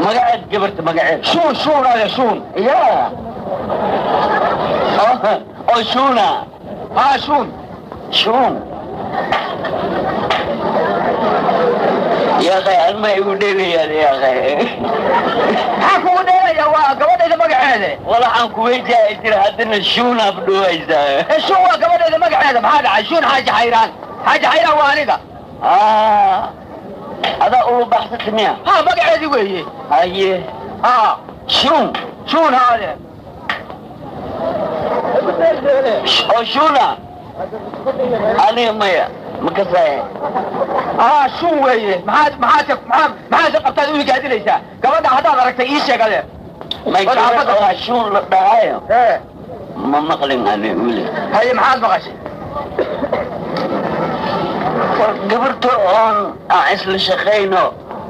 Magaceed gabarta magaceed. Shuun shuun adeer shuun. Yaa. Oo shuuna. Haa shuun. Shuun. Yaa akhay alma igu dheelayaan yaa akhay. Maxaa kugu dheelaya waa gabadhayda magaceede. Walaxaan kuweydiyaa jira haddana shuun aad dhowaysaa. Shuun waa gabadhayda magaceeda maxaa dhacay? Shuun Xaaji Xayraan. Xaaji Xayraan waa aniga. Adaa ugu baxsata miya? Haa magaceedii weeye. Haye. Haa. Shuun. Shuun haa adeer. Oo shuuna. Aniga maya ma kasaaye. Haa shuun weeye. Maxaad maxaad maxaad maxaad qabtaad u higaadinaysaa? Gabadha haddaad aragtay ii sheeg adeer. May gabadh oo shuun la dhahayo. Ee. Ma maqlin ani weli. Haye maxaad maqashay? Gabarta oon aan isla shaqayno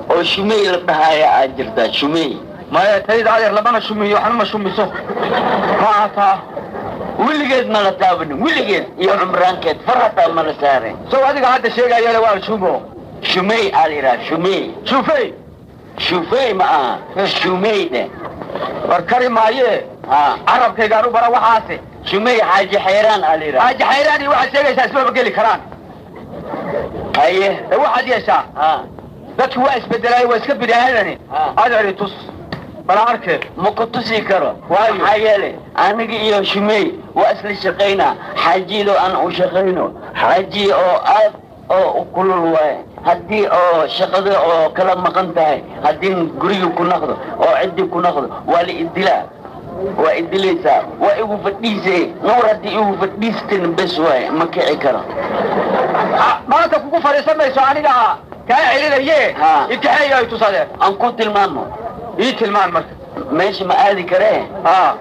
oo shumey la dhahaya aad jirtaa shumey. Maya tayda adeer lamana shumiyo waxna ma shumiso. Ma taa. Weligeed ma la taabanin weligeed iyo cumraankeed far hataa ma la saarin. Sow adiga hadda sheegayana waa shumo. Shumey aa la yidhaha shumey. Shufey. Shufey ma aha shumey de. War kari maaye. Haa. Carabkaygaan u bara waxaase. Shumey Xaaji Xayraan aa la yidhaha. Xaaji Xayraan iyo waxaad sheegaysaa ismaba geli karaan. Haye. Waxaad yeeshaa. Haa. Dadku waa isbedelaayo waa iska bidaahanani. Adeer i tus. Bala arke. Ma ku tusi karo. Waayo. Maxaa yeelay aniga iyo shumey waa isla shaqaynaa. Xaajiyadoo aan u shaqayno. Xaaji oo aad oo u kulul waaye. Haddii oo shaqada oo kala maqan tahay haddii guriga ku naqdo oo ciddii ku naqdo waa la idilaa. Waa idilaysaa. Waa igu fadhiisay. Nuur haddii igu fadhiistin bes waaye ma kici karo. Maanta kugu fadhiisan mayso aniga kaa celinaye. Ikaxeeyo ay tus adeer. Aan ku tilmaamo. Ii tilmaan marka. Meesha ma aadi karee. Haa.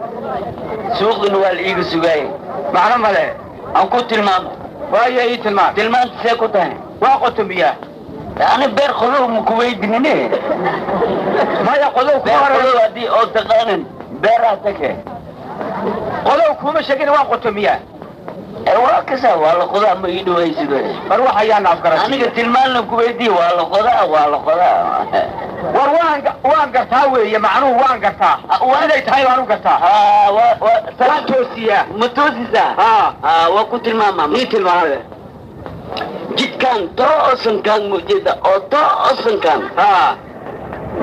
Suuqina waa la iiga sugaaye. Macno male. Aan ku tilmaamo. Waayo ii tilmaan. Tilmaanta see ku tahay? Waa qotomiyaa. Ani beer qodow ma ku weydinine. Maya qodow kuma Beer qodow haddii oo taqaanin beeraha take. Qodow kuma sheegin waa qotomiyaa. Waa kasaa waa la qodaa ma ii dhawaysid. Mar wax ayaan afgaran. Aniga tilmaanna ku weydii waa la qodaa waa la qodaa. War waan gartaa weeye macnuhu waan gartaa. Siday tahay waan u gartaa. Haa waa waan toosiyaa. Ma toosisaa? Haa. Haa waa ku tilmaamaa. Ii tilmaamade. Jidkaan toosankaan mujeeda oo toosankaan. Haa.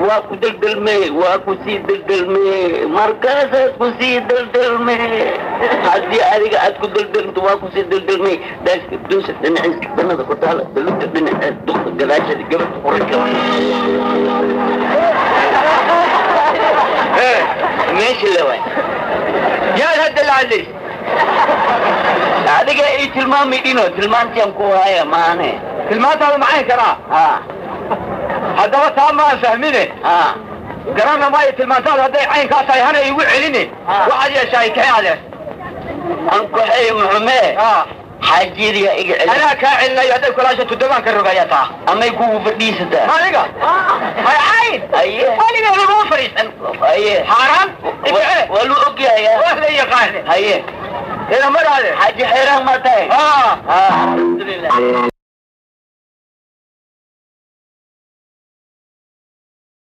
Waa ku deldelmee waa ku sii deldelmee markaasaad ku sii deldelmee haddii adiga aad ku deldelmto waa ku sii deldelmee daaska duusa dhinaciisa banada ku taala dalunta dhinaceed duqda gadaasheeda gabadha qoranka meesha le waay. Yaad hadda la hadlays. Adiga ii tilmaamay dhino tilmaantiaan ku haya maane. Tilmaantaada macayn karaa? Haa. Haddaba taa ma aan fahmine. Haa. Garana maayo tilmaantaada hadday caynkaa tahay hana iigu celine. Waxaad yeeshaa ikaxee adeer. Aan kaxeeyo muxumee? Haa. Xaajiyadiyaa iga celin. Anaa kaa celinayo hadday kulaasha toddobaan ka rogayaa taa. Amay kugu fadhiisataa? Aniga? Hay cayn. Haye. Aniga laguma fadhiisan. Haye. Xaaraan. Ikaxee. Waa lu ogyahay. Waa la yaqaane. Haye. Ila mar adeer. Xaaji Xayraan ma tahay? Haa. Haa. Alxamdulilah.